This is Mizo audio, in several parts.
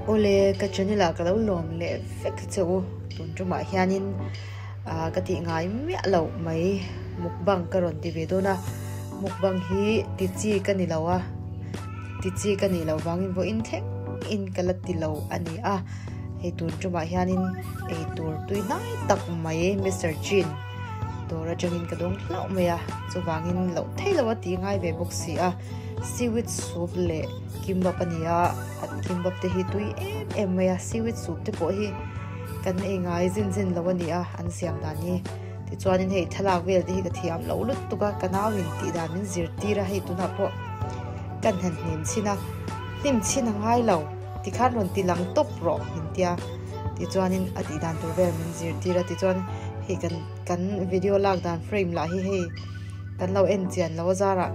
Awle, ka channel ah ka lo lawm leh vek che u. Tun tumah hianin ah ka tih ngai miah loh mai mukbang ka rawn ti ve dawn a. Mukbang hi ti chi ka ni lo a, ti chi ka nih loh vangin vawiin thleng in ka la ti lo a ni a. Hei tun tumah hianin eitur tui hnai tak mai Mister Chin dawr atangin ka dawng hlauh mai a, chuvangin loh thei lo a tih ngai ve bawk si a. Seaweed soup leh kimbap a ni a, an kimbap te hi tui em em mai a, seaweed soup te pawh hi kan ei ngai zin zin lo a ni a, an siam dan hi. Tichuanin hei thlalak vel te hi ka thiam lo lutuk a, ka nau in tih dan min zirtir a, hei tunah pawh kan han hnim chhin a, hnim chhin a ngai lo tikhan rawn ti lang tawp rawh min tia, tichuanin a tih dan tur vel min zirtir a, tichuan hei kan kan video lak dan frame lah hi hei kan lo en chian lo a zarah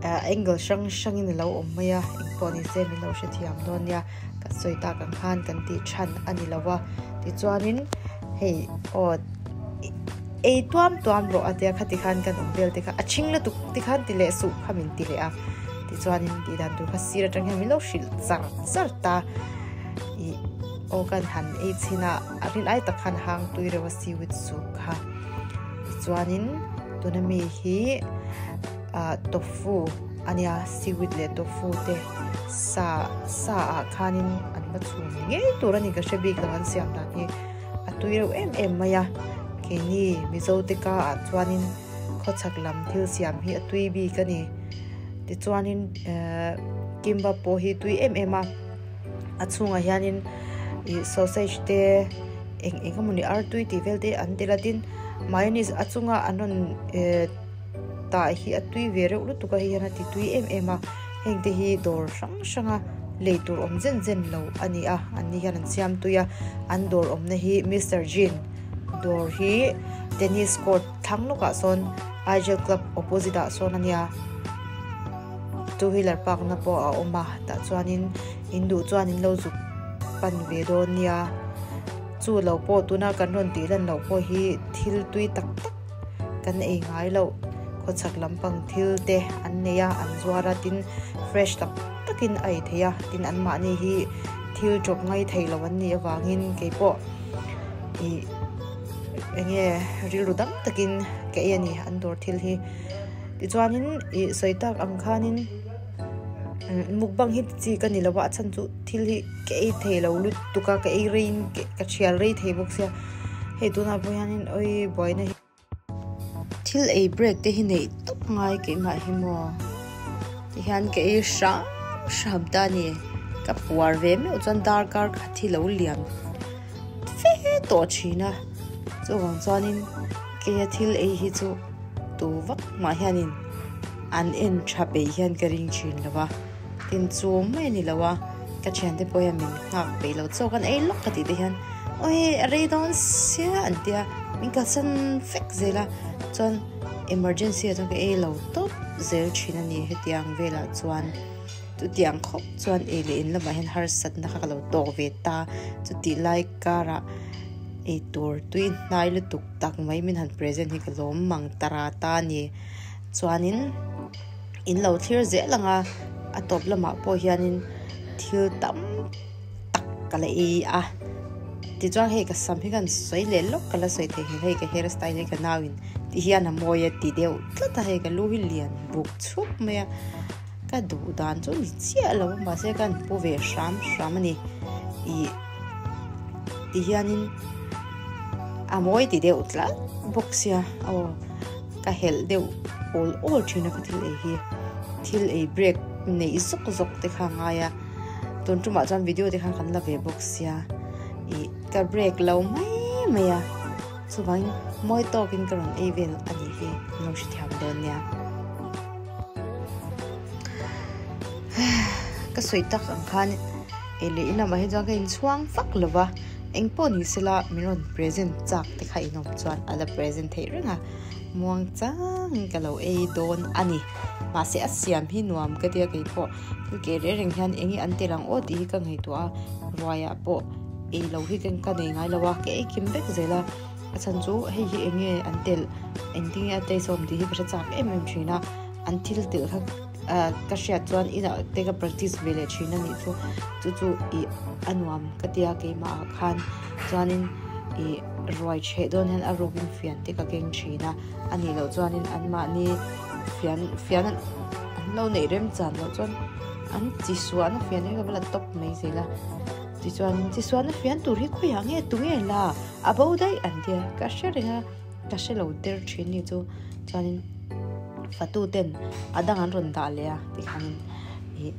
angle hrang hrangin a lo awm mai a, engpawh ni se min lo hrethiam dawn nia. Kan sawi tak ang khan kan tih than a ni lo a, tichuanin hei aw ei tuam tuam rawh a tia khati khan kan awm vel te kha a chhing lutuk ti khan ti leh suh kha min ti leh a, tichuanin tih dan tur kha sir atang hian min lo hrilh char char ta ih aw kan han ei chhin a a rin ai tak khan hang tui reuh a seaweed soup kha tichuanin tuna mi hi ah tofu a nia seaweed leh tofu te. Sa sa ah khanin an va chhum ngei tur a ni ka hre bik lo an siam dan hi a tui reuh em em mai a keini Mizo te ka ah chuanin khawchhak lam thil siam hi a tui bik a ni tichuanin ehh kimbap pawh hi tui em em a a chhungah hianin ih sausage te eng eng emawni artui tih vel te an tel a tin mayonnaise a chunga an rawn ehh tah hi a tui ve reuh lutuk a hei hian a ti tui em em a heng te hi dawr hrang hrang a lei tur awm zen zen lo a ni a an ni hian an siam tui a an dawr awmna hi Mister Jean dawr hi tennis court thlang lawkah sawn Aijal club opposite ah sawn a nia two wheeler park na pawh a awm a tah chuanin in duh chuan in lo zuk pan ve dawn nia chu lo pawh tuna kan rawn tih lan loh pawh hi thil tui tak tak. Kan ei ngai loh khawchhak lampang thil te an nei a, an zuar a, tin fresh tak takin a ei thei a, tin anmahni hi thil chawp ngai thei lo an nih avangin keipawh ih eng nge rilru dam takin ka ei a ni an dawr thil hi. Tichuanin ih sawi tak ang khanin mukbang hi chi ka ni lo a, a chhan chu thil hi ka ei thei lo lutuk a, ka ei reiin ka thial rei thei bawk sia. Hei tunah pawh hianin awi buaina hi thil ei break te hi neih tawp ngai keimah hi maw tihian ka ei hram hram ta a ni ka puar ve meuh chuan darkar khat hi lo liam fe tawh thin a chuvang chuanin keia thil ei hi chu tu vak mah hianin an en tha peih hian ka ring thin lo va tin chu mai a ni lo a. Ka thiante pawh hian min nghak peih lo chawk an ei lawk ka tih te hian awi a rei dawn sia an tia min kalsan vek zel a chuan emergency ah chuan ka ei lo tawp zel thin a ni hetiang velah chuan chutiang khawp chuan ei leh in lamah hian harsatna kha ka lo tawk ve ta chutih lai karah eitur tui hnai lutuk tak mai min han present hi ka lawm mang ta rat a ni chuanin. In lo thlir zel ang a, a tawp lamah pawh hianin thil tam tak ka la ei a. Tichuan hei ka sam hi kan sawi leh lawk ka la sawi thei hi hei ka hair style hi ka nauin ti hian a mawi a ti deuh tlat a hei ka lu hi lian buk chhup mai a ka duh dan chu ni chiah lo a mahse ka han pu ve hram hram a ni ih ti hianin a mawi ti deuh tlat bawk sia aw. Ka helh deuh awl awl thin a ka thil ei hi. Thil ei break neih zawk zawk te kha a ngai a. Tun tumah chuan video te khan kan la ve bawk sia. Ih ka break lo mai mai a. Chuvangin mawi tawkin ka rawn ei vel a nih hi min lo hrethiam dawn nia. Ka sawi tak ang khan ei leh in lamah hi chuan ka inchhuang vak lo va. Eng pawh ni sela min rawn present chak te kha inawm chuan a la present theih reng a, muang changin ka lo ei dawn a ni. Mahse a siam hi nuam ka tia kei pawh thil keh reng reng hian eng nge an tel ang aw tih hi ka ngaihtuah a, ruaiah pawh ei lo hi ka nei ngai lo a, ka ei kim vek zel a, a chhan chu hei hi eng nge an telh engtin nge a taste awm tih hi ka hre chak em em thin a, an thil telh kha. ka hriat chuan inah te ka practice ve leh thin a nih chu chu chu ih a nuam ka tia keimah ah khan chuanin ih ruai chheh dawn hian a rukin fian te ka keng thin a a nih loh chuanin anmahni fian fian an lo neih rem chan loh chuan an chi suahna fian hi ka va la tawp mai zel a tichuanin chi suahna fian tur hi khawiah nge tunge la a bo daih an tia ka hre reng a ka hre lo der thin ni chu chuanin fatu ten a dang an rawn dah leh a tikhanin ih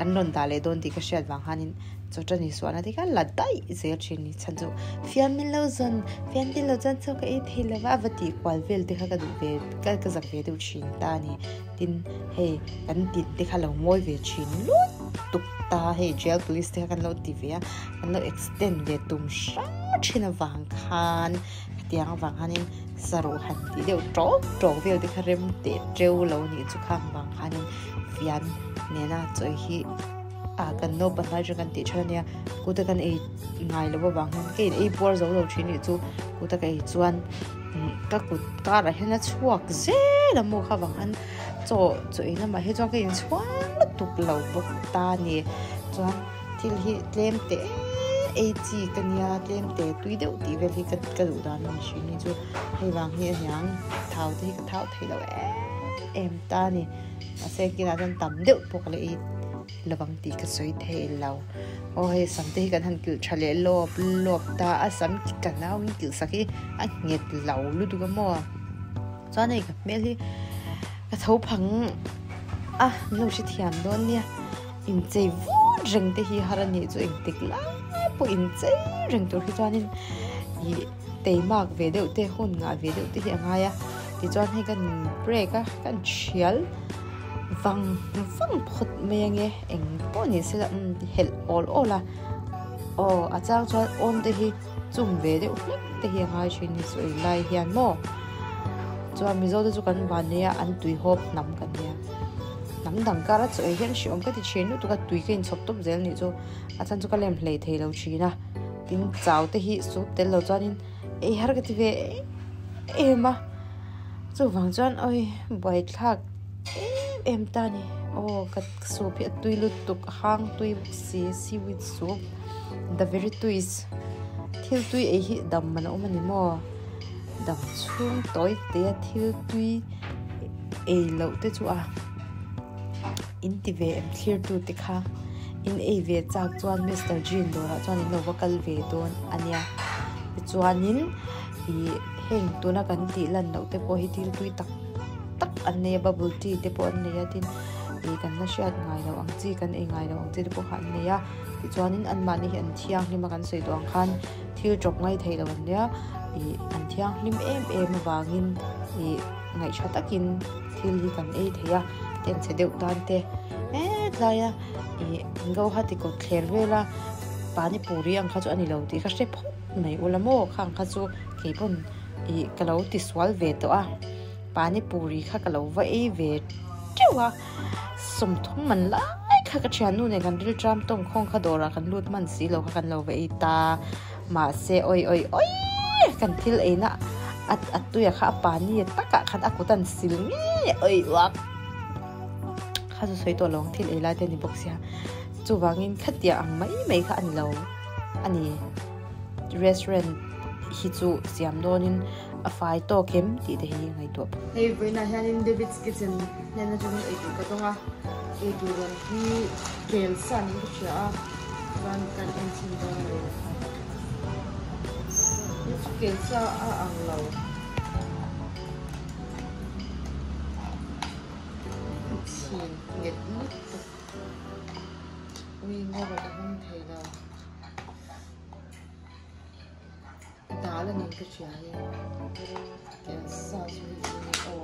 an rawn dah leh dawn tih ka hriat vang khanin chaw tan insuahna te kha la daih zel thin ni chhan chu fiam min lo zawn fiam te lo chuan chaw ka ei thei lo va a va tih kual vel te kha ka duh ve ka ka zak ve deuh thin ta a ni tin hei kan tin te kha lo mawi ve thin lutuk ta hei jail police te kha kan lo ti ve a kan lo extend ve tum hrang thin avang khan. Hetiang avang khanin saruh han tih deuh tawk tawk vel te kha rem teh teuh lo nih chu khang vang khanin fian nena chawi hi ah kan naupang lai atang kan tih than ania kuta kan ei ngai loh avang hian ka in ei puar zo lo thin nih chu kuta ka ei chuan ka kut karah hian a chhuak zel a maw kha vang khan chaw chaw ei lamah hi chuan ka inchhuang lutuk lo bawk ta a ni chuan. Thil hi tlem te ei chi ka nia tlem te tui deuh tih vel hi ka ka duh dan a ni hrin hi chu hei vang hi a niang thau te hi ka thau thei lo em em ta a ni mahse kinah chuan tam deuh pawh ka la ei lovang tih ka sawi thei lo aw hei sam te hi kan han kilh tha leh lawp lawp ta a sam ka nau in kilh sak hi a nghet lo lutuk a maw chuan hei ka hmel hi ka tho phang a min lo hrethiam dawn nia. Inchei vut reng te hi har a nih chu engtik lai pawh inchei reng tur hi chuanin ih teimak ve deuh te hun ngah ve deuh te hi a ngai a tichuan hei kan break a kan thial vang vang phawt mai ange eng pawh ni se la umm helh awl awl a aw a chang chuan awm te hi chum ve deuh hlek te hi a ngai thin ni sawi lai hian maw chuan mizo te chu kan van nei a an tuihawp hnam kan nia. Hnam dang kar a chaw ei hian hreawm ka ti thin lutuk a, tui ka inchhawp tawp zel nih chu a chhan chu ka lem hlei thei lo thin a, tin chau te hi soup tel lo chuanin ei har ka ti ve em em a, chuvang chuan awi buaithlak em em ta a ni, aw ka soup hi a tui lutuk a hang tui bawk si seaweed soup the very twist thil tui ei hi dam man a awm a ni maw dam chhung tawi te a thil tui. Ei loh te chu a in ti ve em thlir tu te kha in ei ve chak chuan Mister Jean dawrah chuan in lo va kal ve dawn a nia tichuanin ih heng tuna kan tih lan loh te pawh hi thil tui tak tak an nei a bubble tea te pawh an nei a tin ih kan la hriat ngai loh ang chi kan ei ngai loh ang chi te pawh kha an nei a tichuanin anmahni hi an thianghlim a kan sawi tawh ang khan thil tawp ngai theih loh an nia ih an thianghlim em em avangin ih. Ngaihṭha takin thil hi kan ei thei a, tenchhe deuh tan te hetlai a ih Guwahati kawt thler vela pani puri ang kha chu a ni lo tih ka hre phawt mai ula maw khang kha chu kei pawn ih ka lo ti sual ve tawh a pani puri kha ka lo va ei ve teuh a sawmthum man lai kha ka thiannu nen kan ril tram tawng khawng kha dawrah kan lut hman si lo kha kan lo va ei ta. Mahse awi awi awi kan thil eina a a tuia kha a pani takah khan a kut an sil ngei awi uak kha chu sawi tawh lo ang thil ei lai te a ni bawk sia chuvangin khatiang ang mai mai kha a ni lo a ni restaurant hi chu siam dawnin a fai tawk em tih te hi ngaihtuah phawt. Hei vawiinah hianin David's Kitchen hnen atangin eitur ka dawng a, eitur rawn hi kel sa niin ka hria a, chuan kan en chhin dawn a ni. Hei chu kel sa a ang lo. Chhin nghet lutuk. Ui ngaw ka hmang thei lo. Dal a nih ka hria hi kel sa chu hei chu ni aw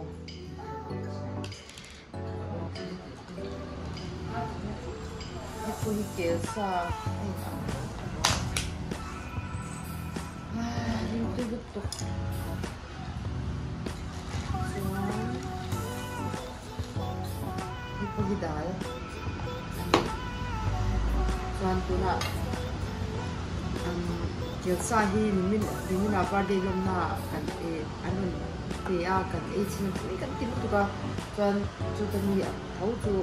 hei pawh hi kel sa a in ang lo a rimtui lutuk chuan hei pawh hi dal a ni chuan tunah. Kelsa hi nimin nimina birthday lawmna ah kan eh an rawn pe a kan ei chhin a tui kan ti lutuk a chuan chuta mi ang tho chu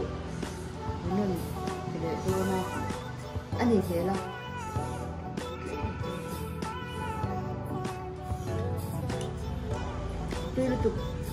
min rawn ti leh dawn a a ni hmel a. Tui lutuk.